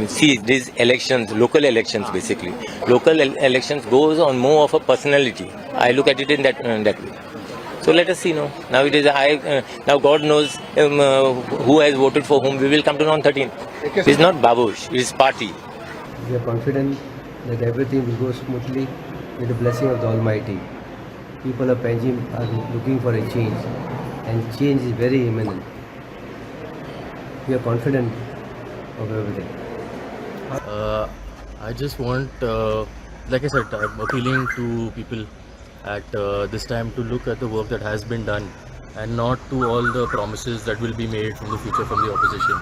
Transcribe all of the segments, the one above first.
See, these elections, local elections basically, local elections goes on more of a personality. I look at it in that way. So let us see now. Now it is I. Now God knows who has voted for whom. We will come to know on 13. It is not Babush. It is party. We are confident that everything will go smoothly with the blessing of the Almighty. People of Panjim are looking for a change, and change is very imminent. We are confident of everything. I just want, like I said, I'm appealing to people at this time to look at the work that has been done and not to all the promises that will be made from the future from the opposition.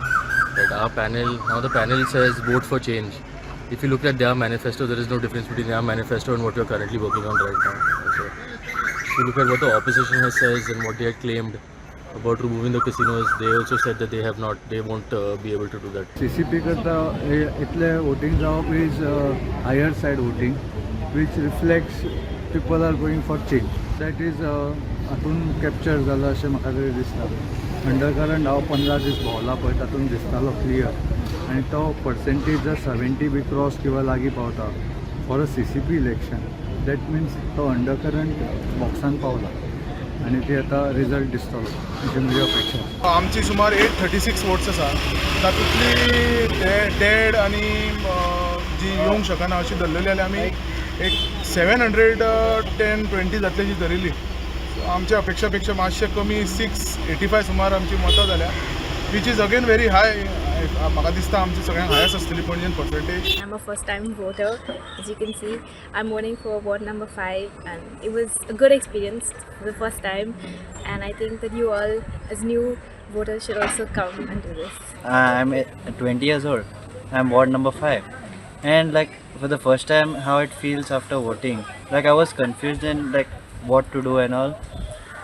That our panel, now the panel says vote for change. If you look at their manifesto, there is no difference between their manifesto and what we are currently working on right now. So, if you look at what the opposition has says and what they had claimed about removing the casinos, they also said that they have not, they won't be able to do that. CCP करता इतलें voting जावप is higher side voting, which reflects people are going for change. That is हातून capture जाला अशें म्हाका तरी दिसता. Undercurrent हांव 15 दीस भोंवला पळय, तातूंत दिसतालो क्लियर आनी तो पर्सेंटेज जर 70 बी क्रॉस किंवा लागीं पावता for a CCP election, that means तो अंडरकरंट बॉक्सान पावला आनी ती आतां रिजल्ट दिसतलो अशी म्हजी अपेक्षा आसा. आमची सुमार 836 वोट्स आसा. तातूंतली डेड आनी जी येवंक शकना अशी धरलेली जाल्यार आमी एक 710-20 जातली अशी धरिल्ली. So, आमच्या अपेक्षा पेक्षा मातशें कमी 685 सुमार आमची मतां जाल्या, which is again very high. म्हाका दिसता आमची सगळ्यांक हायस्ट आसतली पणजेन percentage. I'm a first time voter. As you can see, I'm voting for ward number 5, and it was a good experience for the first time. And I think that you all, as new voters, should also come and do this. I'm 20 years old. I'm ward number 5. And like for the first time, how it feels after voting. Like I was confused and like what to do and all.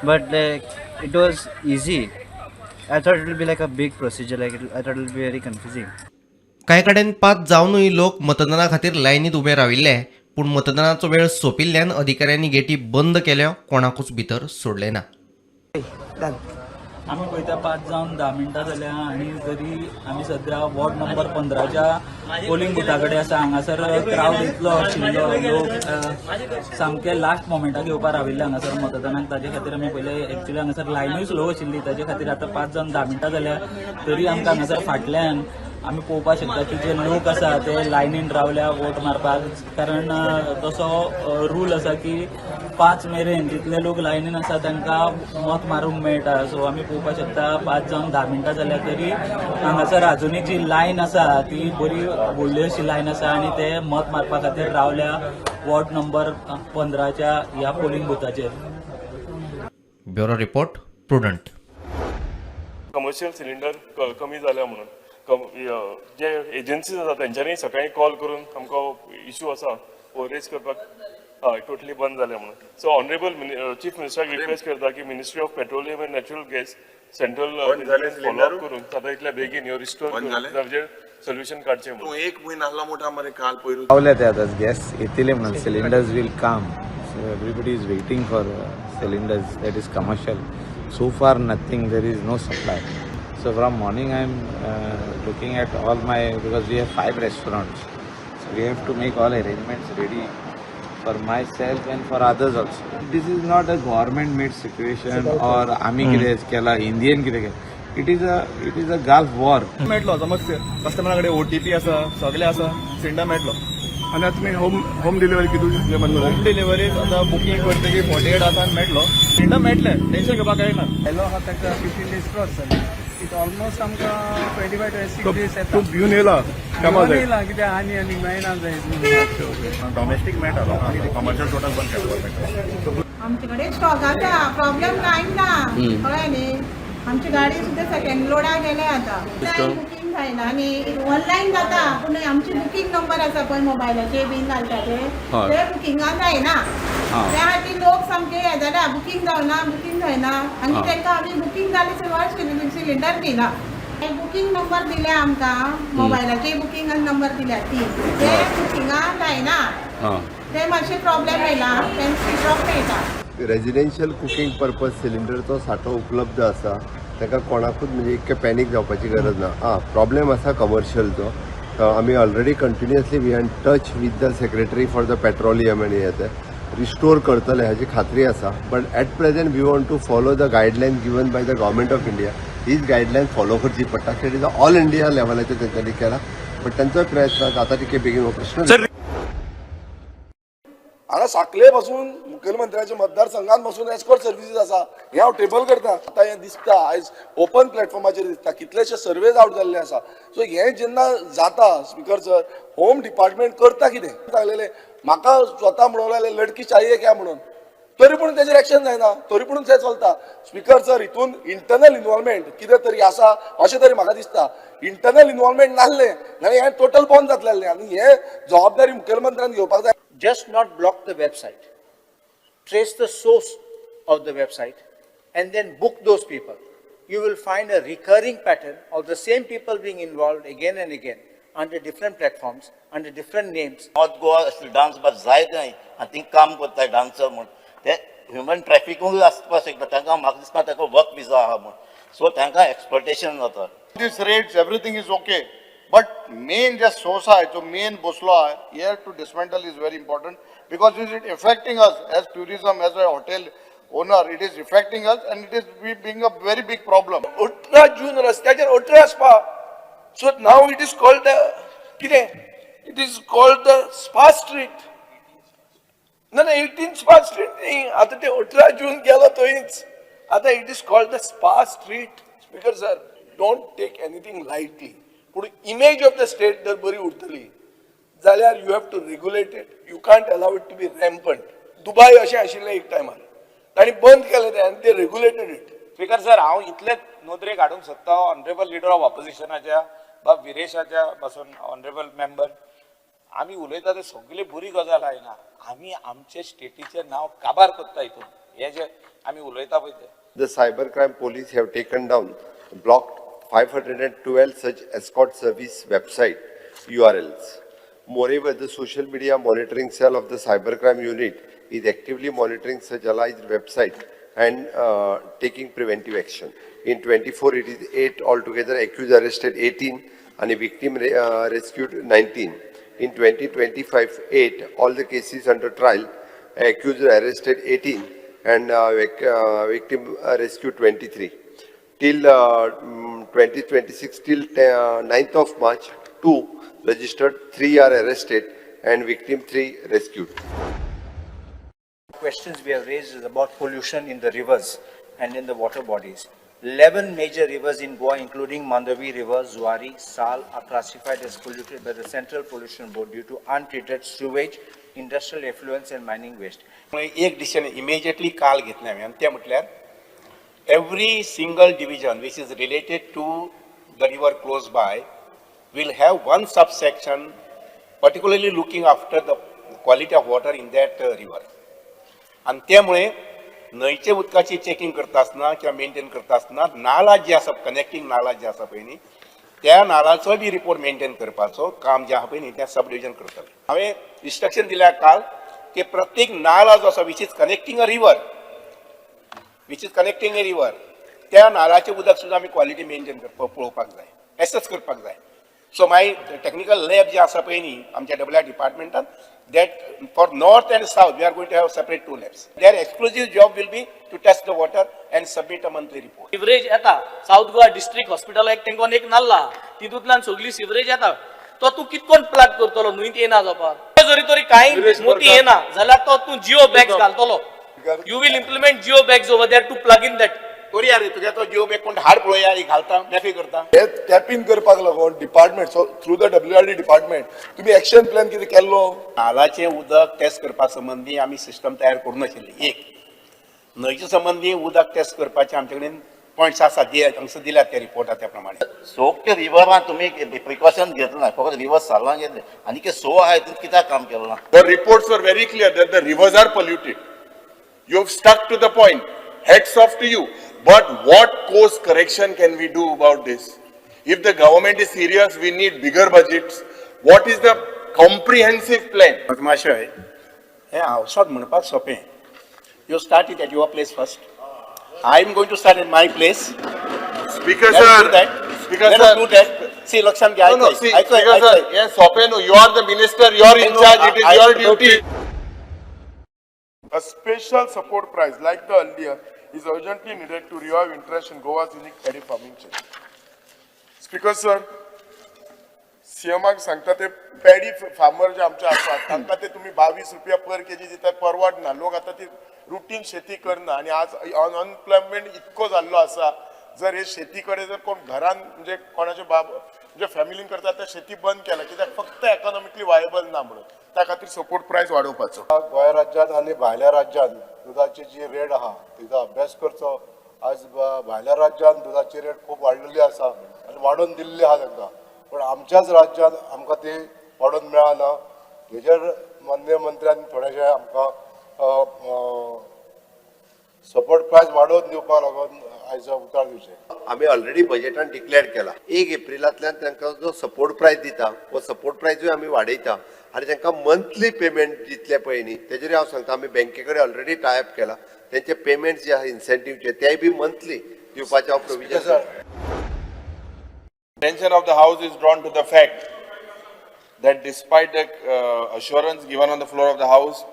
But like it was easy. I thought it will be like a big procedure. Like I thought it will be very confusing. कांय कडेन 5 जावनूय लोक मतदाना खातीर लायनीत उबे राविल्ले, पूण मतदानाचो वेळ सोंपिल्ल्यान अधिकाऱ्यांनी गेटी बंद केल्यो, कोणाकूच भितर सोडले ना. आमी पळयता, 5 जावन 10 मिनटां जाल्या आनी तरी आमी सध्या वॉर्ड नंबर 15च्या पोलिंग बुथा कडेन आसा. हांगासर क्रावड इतलो आशिल्लो, लोक सामके लास्ट मोमेंटाक येवपाक राविल्ले हांगासर मतदानाक. ताजे खातीर आमी पयले एक्चुअली हांगासर लायनूय स्लो आशिल्ली. ताजे खातीर आतां 5 जावन 10 मिनटां जाल्या, तरी आमकां हांगासर फाटल्यान आमी पळोवपाक शकता की जे लोक आसा ते लायनीन रावल्या वोट मारपाक, कारण तसो रूल आसा की 5 मेरेन जितले लोक लायनीन आसा तांकां मत मारूंक मेळटा. सो आमी पळोवपाक शकता, 5 जावन 10 मिनटां जाल्या, तरी हांगासर अजुनूय जी लायन आसा ती बरी व्हडली अशी लायन आसा आनी ते मत मारपा खातीर रावल्या वॉर्ड नंबर 15च्या ह्या polling बुथाचेर. Bureau report, prudent. Commercial cylinder कमी जाल्या म्हणून जे एजन्सीज आसा तेंच्यांनी सकाळी कॉल करून आमकां इशू आसा हो रेज करपाक, हय, टोटली बंद जालें म्हणून. सो ऑनरेबल चीफ मिनिस्टराक रिक्वेस्ट करता की Ministry of Petroleum and Natural Gas, central बंद जालें फॉलोअप करून जाता इतल्या बेगीन ह्यो रिस्टोर बंद करून जालें? ताजेर सोल्युशन काडचें म्हणून. तूं एक म्हयनो आसलो मोठा मरे काल पयरू. पावल्या ते आतां गॅस येतले म्हणून, cylinders will come, so everybody is waiting for cylinders, that is commercial. So far nothing, there is no supply. So from morning I am looking at all my, because we have five restaurants, so we have to make all arrangements ready for myself and for others also. This is not a government made situation or आमी कितें केला, Indian कितें केलां. It is a Gulf war. मेळटलो समज कस्टमरा कडेन OTP आसा, सगळें आसा, सिलिंडर मेळटलो. आनी आतां तुमी होम डिलिव्हरी कितें? होम डिलिव्हरी आतां बुकींग करतकीर 48 आवर्सान मेळटलो सिलिंडर, मेळटलें, टेन्शन घेवपाक कांय ना. आयलो आहा ताका 15 डेज क्रॉस जाले. It almost आमकां 25-26 डेज येता. तूं भिवन येयला? भिवन येयला, कित्याक आनी आनी मेळना जायत. डॉमेस्टीक मेळटा लोकांक, कमर्शियल टोटल बंद केला गव्हर्मेंट. आमचे कडेन स्टॉक आसा, प्रॉब्लेम कांय ना. कळ्ळें न्ही? आमची गाडी सुद्दां सेकंड लोडा गेले. आतां ऑनलायन बुकींग जायना आनी ऑनलायन जाता, पूण आमची बुकींग नंबर आसा पळय, मोबायलाचेर बीन घालता ते, ते बुकिंगा जायना. त्या खातीर लोक सामके हे जाल्या, बुकींग जावना, बुकींग जायना. आनी तांकां आमी बुकींग जाले शिवाय सिलिंडर दिना. बुकींग नंबर दिल्या आमकां, मोबायलाचेर बुकींग नंबर दिल्या ती, ते बुकिंगा जायना. ते मातशे प्रॉब्लेम येयला, तेंकां स्विच ऑफ मेळटा. रेजिडेन्शियल कुकिंग पर्पज सिलिंडरचो सांठो उपलब्ध आसा. तांकां कोणाकूच म्हणजे इतकें पॅनीक जावपाची गरज ना. आं, प्रॉब्लेम आसा कमर्शियलचो. आमी already continuously we in touch with the secretary for the petroleum आनी हे ते रिस्टोर करतले हाची खात्री आसा, but at present we want to follow the guideline given by the Government of India. हीच गायडलायन फॉलो करची पडटा. It is all India लेवलाचेर तेंच्यांनी केला, बट तेंचोय प्रयत्न जाता तितके बेगीन हो प्रश्न. हांगा साखळे पासून मुखेलमंत्र्याच्या मतदारसंघात पासून एस्कॉर्ट सर्विसीस आसा. हें हांव टेबल करता. आतां हें दिसता, आयज ओपन प्लॅटफॉर्माचेर दिसता, कितलेशे सर्वेज आवट जाल्ले आसा. सो हें जेन्ना जाता स्पिकर सर, होम डिपार्टमेंट करता कितें? सांगलेलें म्हाका स्वता म्हणूंक लागले, लडकी चाहिए क्या म्हणून, तरी पूण तेजेर एक्शन जायना, तरी पूण तें चलता. स्पिकर सर, हितून इंटरनल इन्वॉल्वमेंट कितें तरी आसा अशें तरी म्हाका दिसता. इंटरनल इन्वॉल्वमेंट नासलें जाल्यार हें टोटल बंद जातलें आनी हें जबाबदारी मुखेलमंत्र्यान घेवपाक जाय. Just not block the website. Trace the source of the website and then book those people. You will find a recurring pattern of the same people being involved again and again under different platforms, under different names. North Goa dance bar जायत नाही आनी ती काम करता dancer म्हूण, ते human ट्रॅफिकूय आसपाक शकता. तांकां म्हाका दिसता ताका वर्क विजा आहा म्हूण, सो तांकां एक्सप्लॉयटेशन जाता. This rates, everything is okay, but main J source आहे, जो मेन बसलो आहे, here to dismantle is very important because it is affecting us as tourism, as a hotel owner, it is affecting us and it is being a very big problem. 18 जून रस्त्याचेर 18 spa. So now it is called the कितें, it is called the spa street. ना ना, 18 spa street न्ही, आतां ते 18 जून गेलो थंयच. आतां it is called the spa street. Speaker sir, don't take anything lightly, पूण इमेज ऑफ the state जर बरी उरतली जाल्यार you have to regulate it. You can't allow it to be rampant. Dubai अशें आशिल्लें एक टायमार, तांणी बंद केलें तें आनी ते रेगुलेटेड it. Speaker sir, हांव इतलेच नदरेक हाडूंक सोदता ऑनरेबल लिडर ऑफ ऑपोजिशनाच्या बा विरेशाच्या पासून, ऑनरेबल मेंबर, आमी उलयता ते सगळी बरी गजाल आयना. आमी आमचे स्टेटीचें नांव काबार करता हितून, हे जे आमी उलयता पळय ते. The cyber crime police have taken down, blocked 512 such escort service website URLs. Moreover, the social media monitoring cell of the cybercrime unit is actively monitoring such alleged website and taking preventive action. In 24, it is 8 altogether, accused arrested 18 and a victim rescued 19. In 2025, 8, all the cases under trial, accused arrested 18 and victim rescued 23. Till 2026, till 9th of March, 2 registered, 3 are arrested and victim 3 rescued. Questions we have raised is about pollution in the rivers and in the water bodies. 11 major rivers in Goa, including Mandavi River, Zuari, Sal, are classified as polluted by the Central Pollution Board due to untreated sewage, industrial effluents and mining waste. एक decision immediately काल घेतलें हांवें आनी तें म्हटल्यार every single division which is related to the river close by will have one subsection particularly looking after the quality of water in that river. आनी त्यामुळे न्हंयच्या उदकाची चॅकिंग करता आसतना किंवा मेंटेन करता आसतना नाला जी आसा, कनेक्टींग नाला जी आसा पळय न्ही, त्या नालाचोय बी रिपोर्ट मेंटेन करपाचो काम जें आहा पळय न्ही, तें सब डिविजन करतलें. हांवें इन्स्ट्रक्शन दिल्या काल की प्रत्येक नाला जो आसा which is connecting a river, which is connecting a river, त्या नालाचें उदक सुद्दां आमी क्वॉलिटी मेंटेन करपाक पळोवपाक जाय, एसएस करपाक जाय. सो मागीर टेक्निकल लॅब जे आसा पळय न्ही आमच्या डब्ल्यू आर डिपार्टमेंटान, that for north and south we are going to have separate two labs. Their exclusive job will be to test the water and submit a monthly report. Sewerage येता south Goa district हॉस्पिटला, एक तेंकोन एक नाल्ला, तितूंतल्यान सगळी sewerage येता. तो तूं कितकोन प्लग करतलो न्हंयत येना जावपाक? जरी तरी कांय मोती येना जाल्यार तो तूं जिओ बॅग्स घालतलो. You will implement geo bags over there to plug in that. करुया रे, तुज्या तो जिओ बॅग कोण हाड पळोवया, घालता, मेफी करता. हे टॅपींग करपाक लागून department, so through the WRD department तुमी एक्शन प्लॅन कितें केल्लो? नालाचें उदक टेस्ट करपा संबंदी आमी सिस्टम तयार करूं नाशिल्ली. एक न्हंयचे संबंदी उदक टेस्ट करपाचे आमचे कडेन पॉयंट्स आसा, हांगसर दिल्यात ते रिपोर्टा त्या प्रमाणे. सोगटे रिवरान तुमी प्रिकॉशन घेतलं ना, फक्त रिवर सालान घेतले आनी के सो आहाय तितून कित्याक काम केलें ना? The reports were very clear that the rivers are polluted. You have stuck to the point. Hats off to you. But what course correction can we do about this? If the government is serious, we need bigger budgets. What is the comprehensive plan? माशय, हें हावसात म्हणपाक सोंपें. You start it at your place first. I am going to start in my place. Speaker sir, Speaker sir, see लक्षात घे. No, no, see, Speaker sir, हे सोपे न्हू. You are the minister, you are in charge, it is your duty. A special support price like the earlier is urgently needed to revive interest in Goa's unique paddy farming chain. Speaker sir, सीएमाक सांगता ते paddy farmer जे आमचे आसात तांकां ते तुमी 22 रुपया पर KG दितात, परवडना. लोक आतां ती रुटीन शेती करना आनी आज अनएम्प्लॉयमेंट इतको जाल्लो आसा, जर हे शेती कडेन जर कोण घरान म्हणजे कोणाचे बाब म्हणजे फॅमिलीन करता ते शेती बंद केला कित्याक फक्त एकोनॉमिकली वायबल ना म्हणून, त्या खातीर सपोर्ट प्रायस वाडोवपाचो. गोंय राज्यांत आनी भायल्या राज्यांत दुदाची जी रेट आहा तिचो अभ्यास करचो. आज भायल्या राज्यांत दुदाची रेट खूब वाडलेली आसा आनी वाडोवन दिल्ली आहा तांकां, पूण आमच्याच राज्यांत आमकां ती वाडोवन मेळना. हेजेर माननीय मंत्र्यान थोडेशें आमकां सपोर्ट प्रायस वाडोवन दिवपाक लागून आयज उतार दिवचें. आमी ऑलरेडी बजेटान डिक्लेअर केला 1 एप्रिलांतल्यान तांकां जो सपोर्ट प्रायस दिता हो सपोर्ट प्रायसूय आमी वाडयता आनी तांकां मंथली पेमेंट दितले पळय न्ही तेजेर हांव सांगता, आमी बँके कडेन ऑलरेडी टायप केला, तेंचे पेमेंट जे आहा इन्सेंटिव्हचे तेय बी मंथली दिवपाचें हांव provision. Attention of the House is drawn to the fact that despite the assurance given on the floor of the House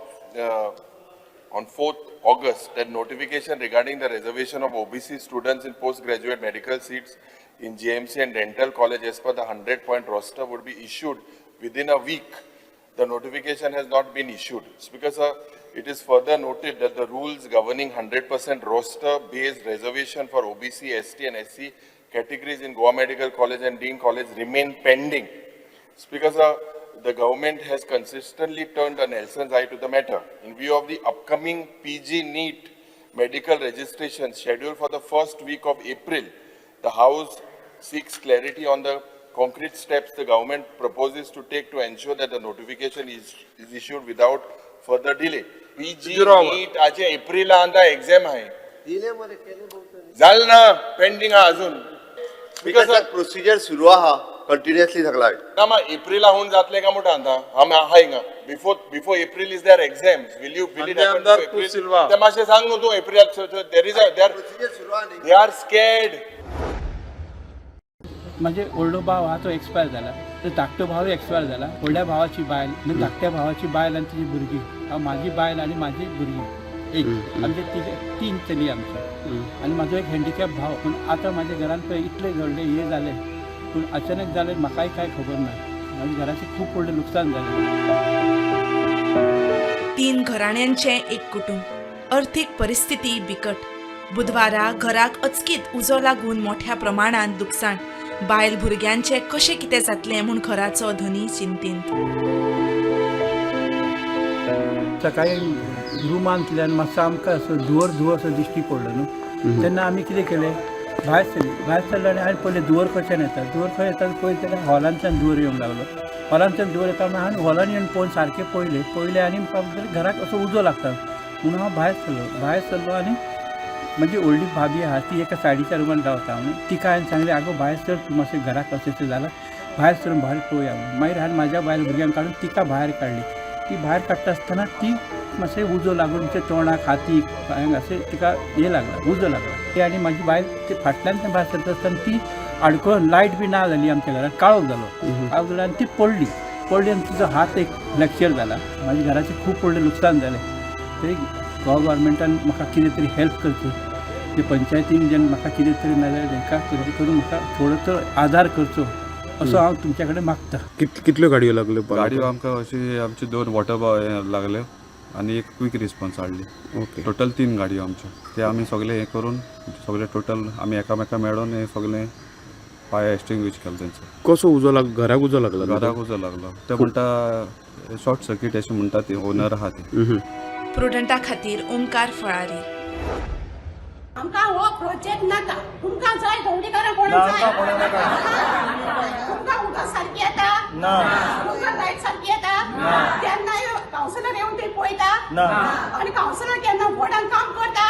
on 4th August that notification regarding the reservation of OBC students in postgraduate medical seats in GMC and dental college as per the 100-point roster would be issued within a week, the notification has not been issued. Speaker sir, it is further noted that the rules governing 100% roster-based reservation for OBC, ST and SC categories in Goa Medical College and Dean College remain pending. Speaker sir, the government has consistently turned a Nelson's eye to the matter. In view of the upcoming PG NEET medical registration scheduled for the first week of April, the House seeks clarity on the concrete steps the government proposes to take to ensure that the notification is issued without further delay. PG NEET आजे Aprilia आतां exam आहे. जाल ना pending आहा अजून. Because procedure सुरू आहा continuously सगळा. ना मा एप्रिला होऊन जातले का मोठा आता आमी आहा हिंगा. Before April is there exams, will it happen to April? ते मातशें सांग न्हू तूं एप्रिलाक. There is a there they are scared. म्हणजे व्हडलो भाव आहा तो एक्सपायर जाला, तर धाकटो भावूय एक्सपायर जाला. व्हडल्या भावाची बायल आनी धाकट्या भावाची बायल आनी तिजी भुरगीं, हांव म्हाजी बायल आनी म्हाजी भुरगीं एक, आमचे 3 चली आमचे आनी म्हाजो एक हँडिकॅप भाव. पूण आतां म्हाज्या घरान पळय इतलें घडलें हें जालें, पूण अचानक जालें म्हाकाय कांय खबर ना. म्हाज्या घराचें खूब व्हडलें लुकसाण जालें. 3 घराण्यांचें एक कुटुंब, अर्थीक परिस्थिती बिकट. बुधवारा घराक अचकीत उजो लागून मोठ्या प्रमाणात लुकसाण. बायल भुरग्यांचें कशें कितें जातलें म्हूण घराचो धनी चिंतेंत. सकाळी रुमांतल्यान मातसो आमकां असो धुंवर धुंवर असो दिश्टी पडलो न्हू, तेन्ना आमी कितें केलें, भायर सरली. भायर सरले आनी हांवें पळयलें धुंवर खंयच्यान येता, धुंवर खंय येता पळयत जाल्यार हॉलांतल्यान धुंवर येवंक लागलो. हॉलांतल्यान धुंवर येता म्हणून हांवें हॉलान येवन पळोवन सारकें पळयलें पळयलें आनी म्हाका घराक असो उजो लागता म्हणून हांव भायर सरलो. भायर सरलो आनी म्हजी व्हडली भाभी आहा ती एका सायडीच्या रुमान रावता म्हणून तिका हांवें सांगलें, आगो भायर सर तूं मातशें घराक अशें अशें जालां, भायर सरून भायर पळोवया म्हणून. मागीर हांवें म्हाज्या बायल भुरग्यांक काडून तिका भायर काडली. ती भायर काडटा आसतना ती मातशें उजो लागून तिच्या तोंडाक हातीक पांयांक अशें तिका हें लागला, उजो लागला. ती आनी म्हाजी बायल ती फाटल्यान तें भायर सरता आसतना ती आडकळून लायट बी ना जाली आमच्या घरांत, काळोख जालो. काळोख जालो आनी ती पडली पडली आनी तिचो हात एक फ्रॅक्चर जाला. म्हाज्या घराचें खूब व्हडलें लुकसाण जालें. तरी गोवा गव्हर्मेंटान म्हाका कितें तरी हेल्प करची, ते पंचायतीन जेन्ना म्हाका कितें तरी नाजाल्यार तांकां कितें करून म्हाका थोडो तो आदार करचो असो हांव तुमच्या कडेन मागता. कितल्यो गाडयो लागल्यो? गाडयो आमकां अशी आमची 2 वॉटर लागल्यो आनी एक क्वीक रिस्पॉन्स हाडली. ओके, टोटल 3 गाडयो आमच्यो. ते आमी सगळे हें करून सगळे टोटल आमी एकामेका मेळोन हें सगळें फायर एक्सटिंग्विश केलें तेंचो. कसो उजो लागलो? घराक उजो लागलो? घराक उजो लागलो. ते म्हणटा शॉर्ट सर्कीट अशें म्हणटा, ती ओनर आहा ती. प्रुडंटा खातीर ओंकार फळारी. आमकां हो प्रोजेक्ट नाका, तुमकां जाय गवडीकारां कोणाक जाय? तुमकां उदक सारकी येता? तुमकां लायट सारकी येता? केन्ना कावन्सिलर येवन थंय पळयता? आनी कावन्सिलर केन्ना वॉर्डान काम करता?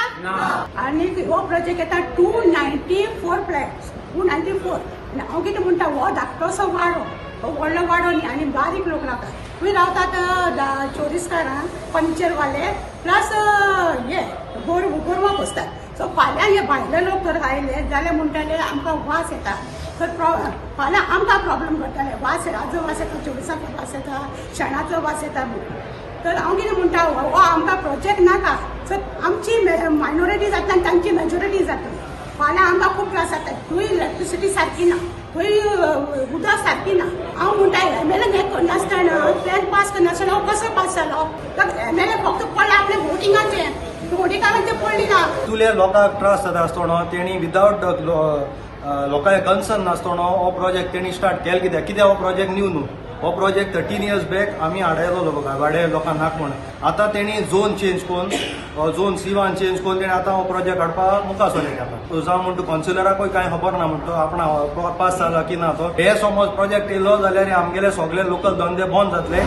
आनी हो प्रोजेक्ट येता 294 फ्लॅट्स, 294. आनी हांव कितें म्हणटा, हो धाकटोसो वाडो, हो व्हडलो वाडो न्ही, आनी बारीक लोक रावतात. तुमी रावतात चोरीसकारां, पंचरवाले, प्लस हे गोरवां पोसतात. सो फाल्यां हे भायले लोक जर आयले जाल्यार म्हणटाले आमकां वास येता, तर फाल्यां आमकां प्रॉब्लम करताले, वास येता, वास येता, चोवीसाचो वास येता, शेणाचो वास येता म्हूण. तर हांव कितें म्हणटा, हो आमकां प्रोजेक्ट नाका. सो आमची मायनॉरिटी जातली आनी तांची मेजॉरिटी जातली. फाल्यां आमकां खूब त्रास जाता. थंय इलेक्ट्रिसिटी सारकी ना, थंय उदक सारकी ना. हांव म्हणटा एम एल एन हें करनासतना, प्लॅन पास करनासतना हो कसो पास जालो? तर एम एल ए फक्त पडला आपल्या वोटिंगाचें, वोटिंगान तें पडली ना. तुले लोकांक त्रास जाता आसतना तेणी विदावट लोकांक कन्सर्न नासतना हो प्रोजेक्ट तेणी स्टार्ट केलो. कित्याक कित्याक हो प्रोजेक्ट न्यू न्हू, हो प्रोजेक्ट 13 इयर्स बॅक आमी हाडयलो गाडे लोकांक नाक म्हण. आतां तेणी झोन चेंज करून, झोन C1 change करून तेणी आतां हो प्रोजेक्ट हाडपाक मुखार सरले. आतां जावं म्हणटा कावन्सिलराकूय कांय खबर ना म्हणटा आपणा पास जाला की ना तो. हे समज प्रोजेक्ट येयलो जाल्यार आमगेले सगळे लोकल धंदे बंद जातले.